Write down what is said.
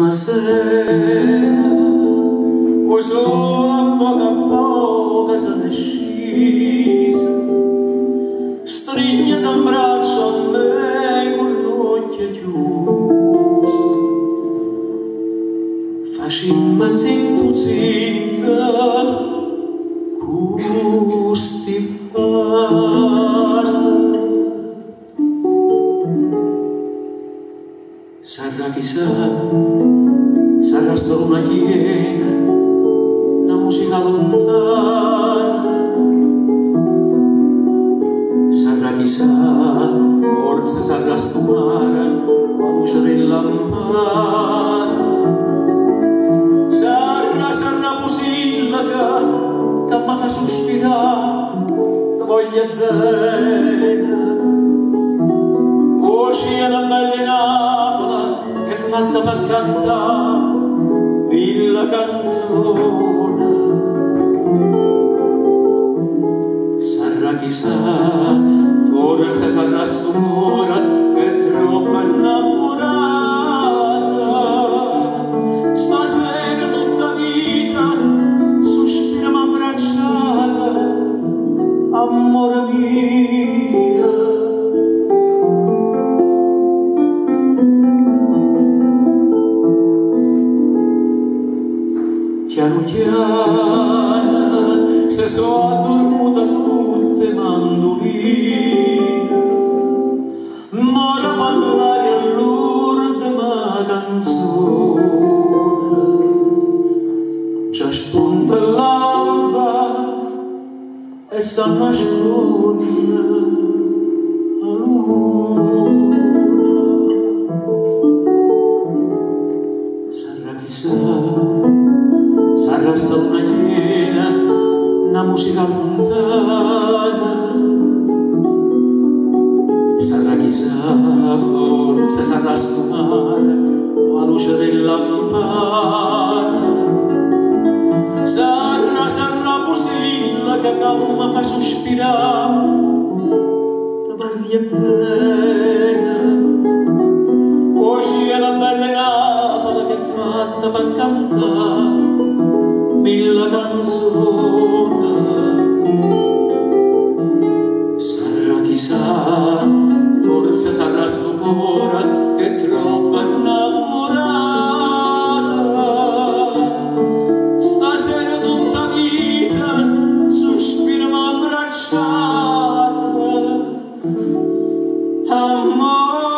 Primma sera, 'o sole a poco a poco se n'è sciso, Strignete 'mbraccio a me cu ll'uocchie chiuse, Facimme zittu zitto cu sti vase. Sarrà chisà, sarrà 'sta luna chiena, 'na musica luntana. Sarrà chisà, forse sarrà 'stu mare o 'a luce d' 'e lampare. Sarrà, sarrà Pusilleco ca me fa suspirà, te voglio bene. O cielo bello 'e Napule è fatto pe cantà mille canzone. Sarrà chisà, forse sarrà 'stu core ch'è troppo 'nnammurato. Stasera tutt' 'a vita suspira m'abbracciata, ammore mio. Chianu chiano se so' addurmute tutt' 'e manduline, More pe' ll'aria ll'urdema canzone. Già sponta ll'alba e s'annasconne 'a luna. Sarrà chisà, sarrà 'sta luna chiena, 'na musica luntana. Sarrà chisà, forse sarrà 'stu mare o 'a luce d' 'e lampare. Sarrà, sarrà Pusilleco ca me fa suspirà, te voglio bene. O cielo bello 'e Napule ch'è fatto pe cantà mille canzone. Sarrà chisà, forse sarrà 'stu core ch'è troppo 'nnammurato. Stasera tutt' 'a vita suspira m'abbracciata, ammore.